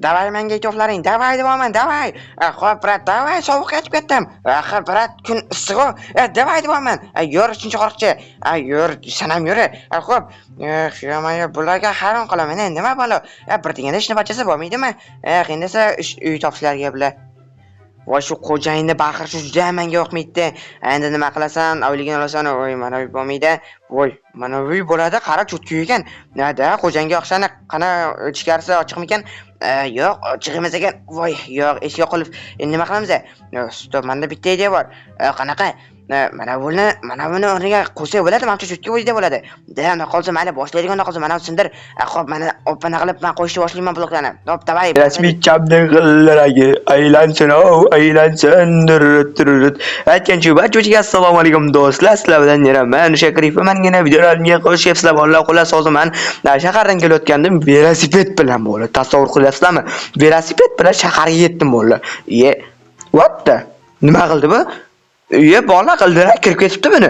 Давай menga ikkovlaring, давай deyapman, давай. Xo'p, брат, давай, sovuqqa yetib ketdim. Axir, брат, kun issiq-ku. Давай deyapman. Yur, uchinchi qo'riqchi. Yur, sen ham yur. Xo'p. Eh, ё-моё, bularga hayron qolaman. Nima balo? Bir deganda ishni bachasa bo'lmaydimi? Endi esa uy topishlariga bular. Voy, shu xo'jayinni baqirishi juda menga yoqmaydi. Endi nima qilasan? Oyligini olasan. Voy, mana bu bo'lmaydi. Voy, mana bu bo'ladi. Qara, чётко ekan. Nada, xo'jayinga o'xshani qana, ichkarisi ochiqmikan? Yo'q, ochiq emas ekan. Voy, yo'q, eshik qulf. Endi nima qilamiz? Стоп, menda bitta ideya bor. Qanaqa? Mana buni o'rniga qo'ysak bo'ladi, manimcha чётко ideya bo'ladi. Да, unda qolsa mayli, boshlaydigan qolsa mana sindir. Xo'p, mana opana qilib men qo'yishni boshlayman bloklarni. Xo'p, давай. Rasmichamning g'ildiragi aylansin, o aylansin, durut durut. Aytgancha, barchaga assalomu alaykum, do'stlar. Sizlar bilan yana men, Shakarif. Mangina videolarimga qo'sh kelibsizlar, bolalar. Xullas, hozir man shahardan kelayotgandim velosiped bilan, bolalar. Tasavvur qilyapsizlarmi? Velosiped bilan shaharga yetdim, bolalar. Ye, what the? Nima qildi bu? Ye, bola, qildirak kirib ketibdi buni.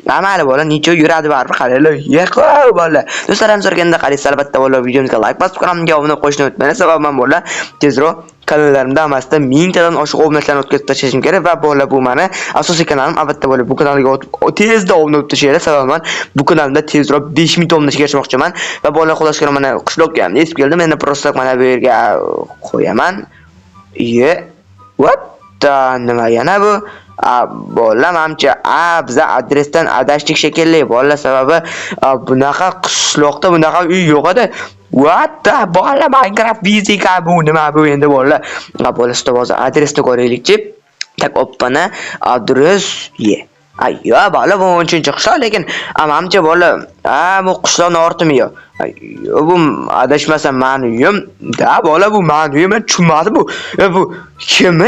Mayli, bola, necha yuradi baribir, qaranglar. Yeqo, bola. Do'stlarim, so'raganda qaraysiz, albatta, bola, videomizga like bosib, kanalimga obuna qo'yishni unutmanglar. Sababi man, bola, tezroq kanallarimda hammasida 1000 tadan oshiq obunachilarni o'tkazib tashlashim kerak va, bola, bu mani asosiy kanalim. Albatta, bola, bu kanalga o'tib, tezda obuna bo'lib tashlanglar. Sababi man bu kanalimda tezroq 5000 ta obunachiga erishmoqchiman va, bola, xullas, mana qishloqqa ham yetib keldim. Endi просто mana bu yerga qo'yaman. Ye, what the, nima yana bu? A, bola, manimcha, a, biza adresdan adashdik shekilli, bola, sababi bunaqa qishloqda bunaqa uy yo'q edi. What the, bola, Minecraft fizika bu, nima bu endi, bola? A, bola, стоп, hozir adresni ko'raylikchi. Так, oppana, adres, ye. Ay, yo, bola, bu 13-qishloq, lekin manimcha, bola, a, bu qishloqni ortimi yo? Ay, bu adashmasam mani uyim. Да, bola, bu mani uyim, men tushunmadim bu. Bu kim?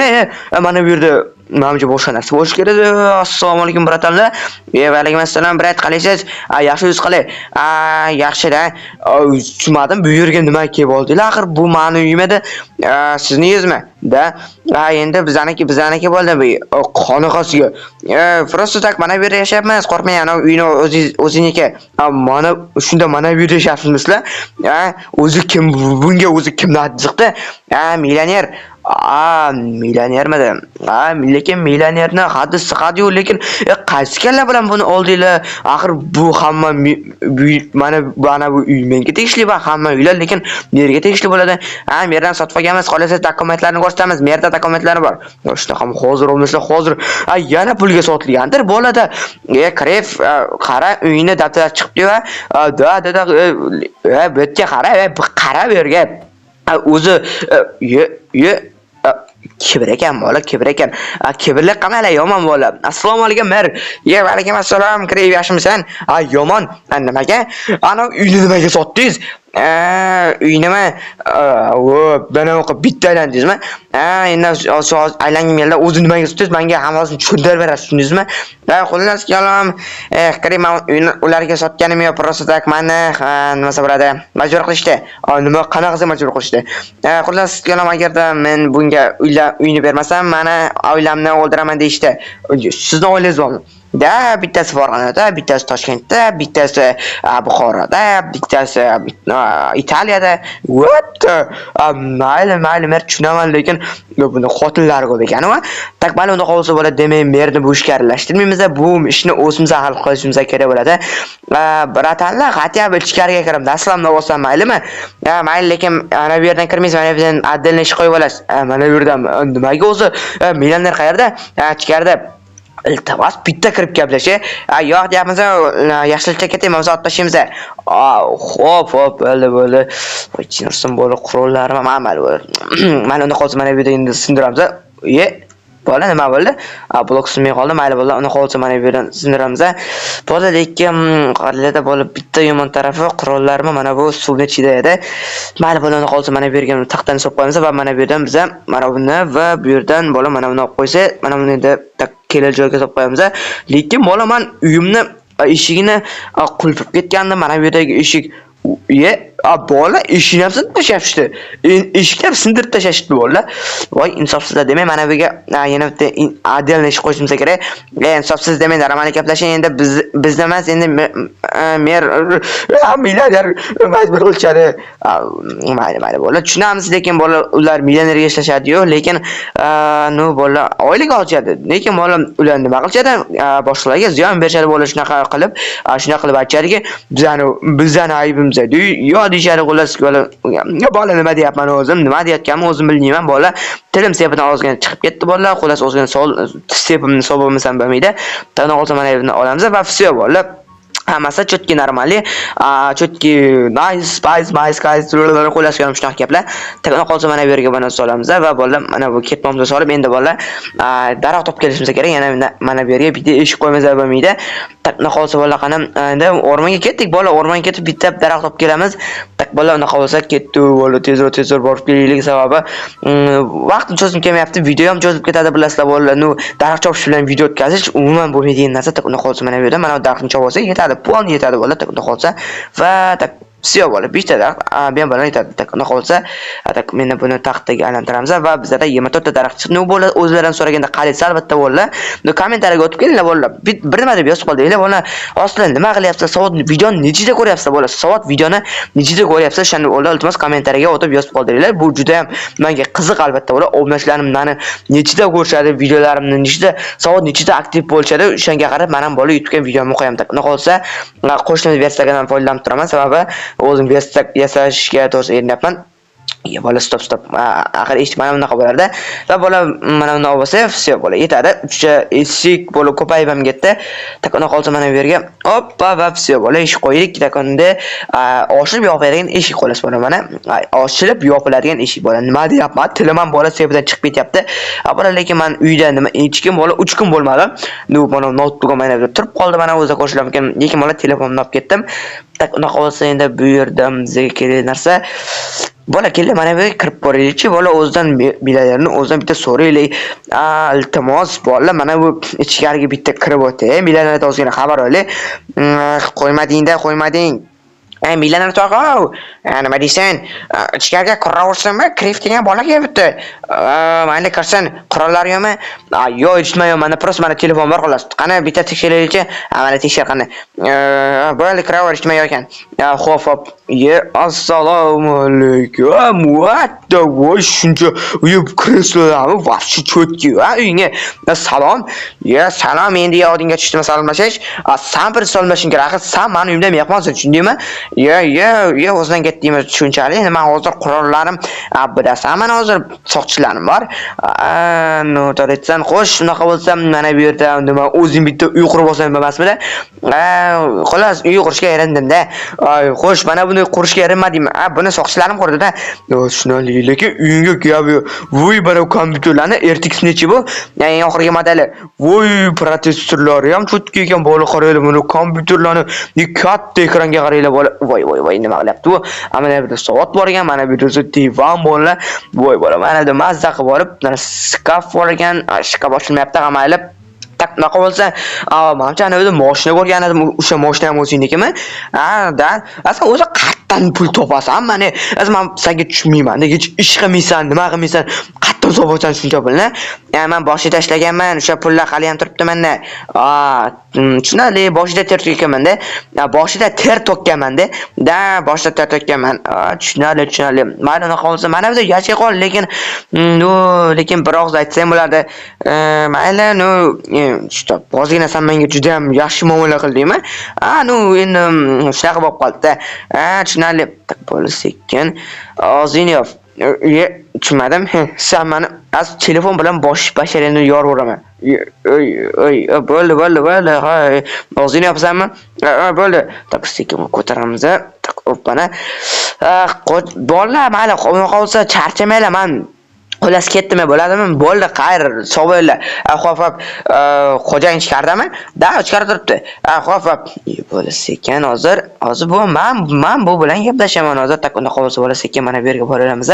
Mana bu yerda manimcha boshqa narsa bo'lishi kerak. Assalomu alaykum, братан lar. Va alaykum assalom, брат, qalaysiz? A, yaxshi, o'zi qalay? A, yaxshi-da. Tushunmadim, bu yerga nima kelib oldinglar? Axir bu mani uyim edi. A, sizni uyingizmi? Да. A, endi bizaniki bo'ldi bu. Qanaqasiga? Просто так mana bu yerda yashayapmiz. Qo'rqmang, ana uyni o'zingiz o'ziniki. A, mana shunda mana bu yerda yashayapsizmi sizlar? A, o'zi kim bunga, o'zi kim chiqdi? A, millioner. A, millionermidi? A, lekin millionerni haddi siqadi-yu, lekin qaysi kalla bilan buni oldinglar? Axir bu hamma mana bu uy menga tegishli va hamma uylar lekin merga tegishli bo'ladi. A, merdan sotib olganmiz, qolsa dokumentlarni ko'rsatamiz. Merda dokumentlari bor. Shunaqa hozir bo'lmasa hozir, a, yana pulga sotilgandir bo'ladi. Kref, qara, uyini daftar chiqibdi-yu. Да, да, да, bu yerga qara, qara bu yerga. A, o'zi ye, ye, kibr ekan, bola, kibr ekan. A, kibrlik qilmanglar, yomon bola. Assalomu alaykum, mer. Ye, va alaykum assalom, Kref, yaxshimisan? A, yomon. A, nimaga? Ana uyni nimaga sotdingiz? A, uy nima? O, mana o'qib bitta aylandingizmi? A, endi hozir aylangim keldi. O'zi nimaga sotdingiz? Menga hammasini tushuntirib berasiz, tushundingizmi? Ha, xullas kalom, Kref, man uyni ularga sotganim yo'q, просто так mani, nima bo'ladi? Majbur qilishdi. A, nima, qanaqasi majbur qilishdi? Xullas kalom, agarda men bunga uyni bermasam, mani oilamni o'ldiraman deyishdi. Sizni oilangiz bormi? Да, bittasi Farg'onada, bittasi Toshkentda, bittasi Buxoroda, bittasi Italiyada. What the? Mayli, mayli, men tushunaman, lekin buni xotinlari ko'p ekan va так, mayli, unda qolsa bo'ladi, demak, merni bu ishga aralashtirmaymiz, bu ishni o'zimiz hal qilishimiz kerak bo'ladi. Братан lar, хотя бы ichkariga kirib dastlabki olsam maylimi? Mayli, lekin ana bu yerdan kirmaysiz, mana bu yerdan отдельно ish qo'yib olasiz. Mana bu yerdan nimaga o'zi? Millioner qayerda? Ichkarida. Iltimos, bitta kirib gaplashay. Yo'q deyapmiz, yaxshilikcha ketay, bo'lmasa otib tashlaymiz. Xo'p, xo'p, bo'ldi, bo'ldi. Voy, chinursin bo'ldi, qurollarim ham mayli bo'ldi. Mayli, unda qolsa mana bu yerda endi sindiramiz. Ye, bola, nima bo'ldi? A, blok sinmay qoldi. Mayli bo'ldi, uni qolsa mana bu yerdan sindiramiz. Bola, lekin qaranglarda, bola, bitta yomon tarafi qurollarim mana bu suvni ichida edi. Mayli bola, uni qolsa mana bu yerga taxtani solib qo'yamiz va mana bu yerdan biza mana buni va bu yerdan, bola, mana buni olib qo'ysak, mana buni endi tak kerak joyga solib qo'yamiz. Lekin, bola, man uyimni eshigini qulflab ketgandim. Mana bu yerdagi eshik. Ye, a, bola, eshikni ham sindirib tashlashdi. Eshikni ham sindirib tashlashdi, bola. Voy, insofsizlar, demang, mana bu yerga yana bitta отдельно eshik qo'yishimiz kerak. E, insofsiz demang, нормально gaplashing endi, biz bizni emas, endi Mer Millioner majbur qilishadi. Mayli, mayli, bola, tushunamiz, lekin bola, ular millionerga ishlashadi-yu, lekin ну, bola, oylik olishadi. Lekin bola, ular nima qilishadi? Boshqalarga ziyon berishadi, bola, shunaqa qilib, shunaqa qilib aytishadiki, bizani aybimiz yo deyishadi, xullas, bola, bola, nima deyapman o'zim, nima deyotganimni o'zim bilmayman, bola. Tilim sepidan ozgina chiqib ketdi, bola, xullas, ozgina sol sepimni sol bo'lmasam bo'lmaydi. Tana olsa mana buni olamiz va всё, bola. Hammasi чётки нормальный, чётки nice, spice, nice guys, xullas, shunaqa gaplar. Tana qolsa mana bu yerga buni solamiz va bola, mana bu ketmonni solib, endi bola, daraxt topib kelishimiz kerak. Yana mana bu yerga bitta eshik qo'ymasak bo'lmaydi. Tana qolsa bola, qani, endi o'rmonga ketdik, bola, o'rmonga ketib bitta daraxt topib kelamiz. Так, bola, unaqa bo'lsa ketdi, bola, tezroq, tezroq borib kelaylik, sababi vaqt cho'zim kelmayapti, video ham cho'zilib ketadi, bilasizlar, bola. Ну, daraxt chopish bilan video o'tkazish umuman bo'lmaydigan narsa. Так, unaqa bo'lsa mana bu yerda mana bu daraxtni chopib olsak yetadi, полный yetadi, bola. Так, unaqa bo'lsa va так, всё, bola, bitta daraxt bemalol yetadi. Так, unaqa bo'lsa, так, meni buni taxtaga aylantiramiz va bizada 24 ta daraxt chiqdi. Ну, bola, o'zlaridan so'raganda qaraysiz, albatta, bola. Ну, kommentariyaga o'tib kelinglar, bola. Bir nima deb yozib qoldinglar, bola. Aslida nima qilyapsizlar? Soat videoni nechida ko'ryapsizlar, bola? Soat videoni nechida ko'ryapsizlar? O'shani, bola, iltimos, kommentariyaga o'tib yozib qoldiringlar. Bu juda ham menga qiziq, albatta, bola. Obunachilarim meni nechida ko'rishadi, videolarimni nechida, soat nechida aktiv bo'lishadi, o'shanga qarab men ham, bola, YouTube'ga videomni qo'yaman. Unaqa bo'lsa, qo'shni versiyadan foydalanib turaman, sababi o'zim versiya yasashga to'g'risi erinyapman. Ya, bola, стоп, стоп. Axir eshik mana bunaqa bo'lardi. Va bola, mana bundoq bo'lsa, всё, bola, yetadi. Uchta eshik, bola, ko'payib ham ketdi. Так, unaqa bo'lsa mana bu yerga oppa va всё, bola, eshik qo'ydik. Так, unda ochilib yopiladigan eshik, xullas, bola, mana ochilib yopiladigan eshik, bola. Nima deyapman? Tilim ham, bola, sepidan chiqib ketyapti. Bola, lekin man uyda nima hech kim, bola, 3 kun bo'lmadi. Ну, mana noutbukim mana bu turib qoldi, mana o'zi ko'rishlar mumkin. Lekin, bola, telefonimni olib ketdim. Так, unaqa bo'lsa endi bu yerda bizga kerak narsa, bola, keldi, mana bu yerga kirib ko'raylikchi, bola, o'zidan millionerni o'zidan bitta so'raylik. Iltimos, bola, mana bu ichkariga bitta kirib o'tay. Millionerdan ozgina xabar olaylik. Qo'ymading-da, qo'ymading. Millioner tog'a, nima deysan? Ichkariga kiraversinmi? Krif degan bola kelibdi. Mayli, kirsin. Qurollari yo'qmi? Yo'q, hech nima yo'q. Mana просто mana telefon bor, xolos. Qani, bitta tekshiraylikchi. Mana tekshir, qani. Bo'ldi, kiraver, hech nima yo'q ekan. Xo'p, xo'p. Ye, assalomu alaykum. What the, voy, shuncha uy kreslolarmi? Вообще чётки, ha, uyingga. Salom. Ye, salom, endi yodingga tushdimi salomlashish? San bir salomlashing kerak. Axir san mani uyimda mehmonsan, tushundingmi? Ye, ye, ye, o'zidan ketdingmi shunchalik? Endi man hozir qurollarim, bilasan, mana hozir soqchilarim bor. Ну, to'g'ri aytsan, xo'sh, unaqa bo'lsa, mana bu yerda nima, o'zing bitta uy qurib olsang bo'lmasmidi? Xullas, uy qurishga erindim-da. Ay, xo'sh, mana buni qurishga erinmadingmi? Buni soqchilarim qurdida. Yo, tushunarli, lekin uyingga gap yo'q. Voy, mana kompyuterlarni RTX nechi bu? Eng oxirgi modeli. Voy, protsessorlari ham чётки ekan, bola, qaranglar, mana kompyuterlarni katta ekranga qaranglar, bola. Voy, voy, voy, nima qilyapti bu? Mana bu yerda soat bor ekan, mana bu yerda divan, bola. Voy, bola, mana bu yerda mazza qilib olib, mana shkaf bor ekan, shkaf ochilmayapti, mayli. Так, unaqa bo'lsa, manimcha ana o'zi moshina ko'rgan edim, o'sha moshina ham o'zingnikimi? Ha, да. Sen o'zi qayerdan pul topasan? Mana, o'zi man senga tushunmayman. Hech ish qilmaysan, nima qilmaysan? Qayerdan topasan shuncha pulni? Ya, man boshida ishlaganman, o'sha pullar hali ham turibdi menda. Tushunarli, boshida ter to'kkanman-da. Boshida ter to'kkanman-da. Да, boshida ter to'kkanman. Tushunarli, tushunarli. Mayli, unaqa bo'lsa, mana bu yashay qol, lekin ну, lekin bir og'iz aytsam bo'lardi. Mayli, ну, стоп, ozgina san menga juda ham yaxshi muomala qildingmi? Ну, endi shunaqa bo'lib qoldi-da. Ha, tushunarli. Так, bo'ldi, sekin. Og'zingni yop. Ye, tushunmadim. Sen mani az telefon bilan bosh basharangni yorib. Oy, oy, bo'ldi, bo'ldi, bo'ldi. Hay, og'zingni yopasanmi? Bo'ldi. Так, sekin ko'taramiz. Так, oppana. Bola, mayli, unaqa bo'lsa charchamanglar, man xullas ketdimi, bo'ladimi? Bo'ldi, xayr, sog' bo'linglar. Xo'p, xo'p. Xo'jayin ichkaridami? Да, ichkarida turibdi. Xo'p, xo'p. Bo'ldi, sekin hozir, hozir bu man bu bilan gaplashaman hozir. Так, unaqa bo'lsa, bola, sekin mana bu yerga boraveramiz.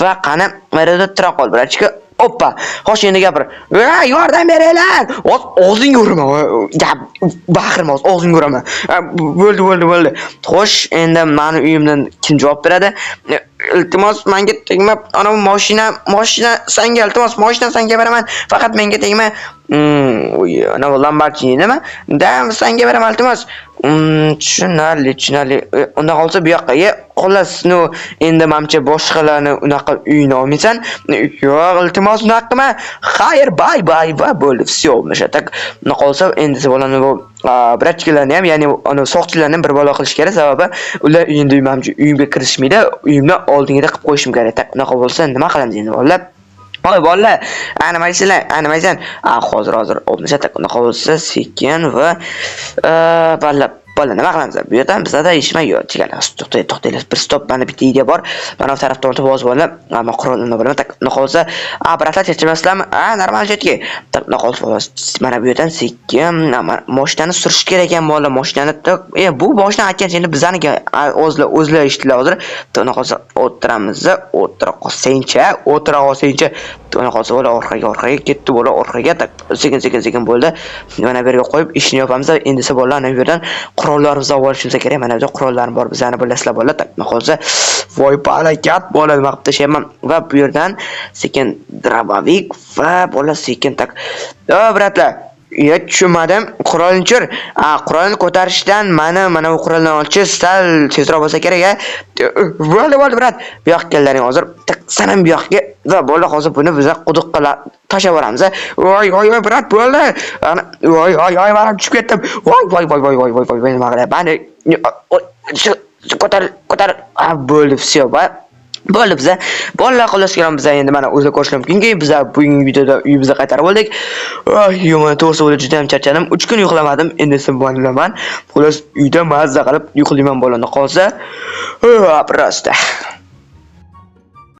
Va qani, mana yerda tura qol, братишка. Oppa. Xo'sh, endi gapir. Yordam beringlar. Hozir og'zingga uraman. Gap baqirma, hozir og'zingga uraman. Bo'ldi, bo'ldi, bo'ldi. Xo'sh, endi mani uyimdan kim javob beradi? Iltimos, menga tegma. Ana mashina, mashina sanga, iltimos, mashina sanga beraman. Faqat menga tegma. Ana Lamborghini nima? Да, senga beraman, iltimos. Tushunarli, tushunarli. Unda qolsa bu yoqqa. Ye, xullas, ну, endi manimcha boshqalarni unaqa uyini olmaysan. Yo'q, iltimos, unaqa qilma. Xayr, bye bye va bo'ldi. Всё, o'sha так. Unda qolsa endi bolani bu братчик larni ham, ya'ni ana soqchilarni ham bir balo qilish kerak, sababi ular endi manimcha uyimga kirishmaydi. Uyimni oldingida qilib qo'yishim kerak. Так, unaqa bo'lsa nima qilamiz endi, bolalar? Voy bolalar, a, nima deysizlar? A, nima deysan? A, hozir, hozir. O'sha так, unaqa bo'lsa sekin va bolalar, bola, nima qilamiz? Bu yerdan bizada hech nima yo'q. Jigarlar, to'xtang, to'xtanglar. Bir стоп, mana bitta идея bor. Mana bu tarafdan o'tib hozir, bolalar, mana qurolni bilaman. Так, unaqa bo'lsa, a, брат lar, charchamasizlarmi? A, normal chetga. Так, unaqa bo'lsa, mana bu yerdan sekin mashinani surish kerak ekan, bolalar, mashinani. Bu mashina aytgancha endi bizaniki, o'zlar o'zlar eshitdilar hozir. Unaqa bo'lsa o'tiramiz, o'tira qolsangchi, o'tira qolsangchi. Unaqa bo'lsa, bola, orqaga, orqaga ketdi, bola, orqaga. Так, sekin, sekin, sekin bo'ldi. Mana bu yerga qo'yib ishni yopamiz. Endi esa, bolalar, ana bu yerdan qurollarimizni olib olishimiz kerak. Mana bu yerda qurollarim bor bizani, bilasizlar, bolalar. Так, unaqa bo'lsa, voy barakat, bola, nima qilib tashlayapman va bu yerdan sekin дробовик va, bola, sekin так. O, брат lar, yo, tushunmadim. Qurolni tushir. A, qurolni ko'tarishdan mani mana bu qurolni olchi sal tezroq bo'lsa kerak, a. Bo'ldi, bo'ldi, брат. Bu yoqqa kellaring hozir. Так, san ham bu yoqqa va, bola, hozir buni biza quduqqa tashlab yuboramiz. Voy, voy, voy, брат, bo'ldi. Ana, voy, voy, voy, mana tushib ketdim. Voy, voy, voy, voy, voy, voy, voy, nima qilyapman? Ko'tar, ko'tar. A, bo'ldi, всё, va bo'ldi biza. Bolalar, xullas kalom, biza endi mana o'zlar ko'rishlar mumkinki, biza bugungi videoda uyimizni qaytarib oldik. Oy, yomon, to'g'risi, bo'ldi, juda ham charchadim. 3 kun uxlamadim. Endi esa bilaman. Xullas, uyda mazza qilib uxlayman, bolani qolsa. Просто.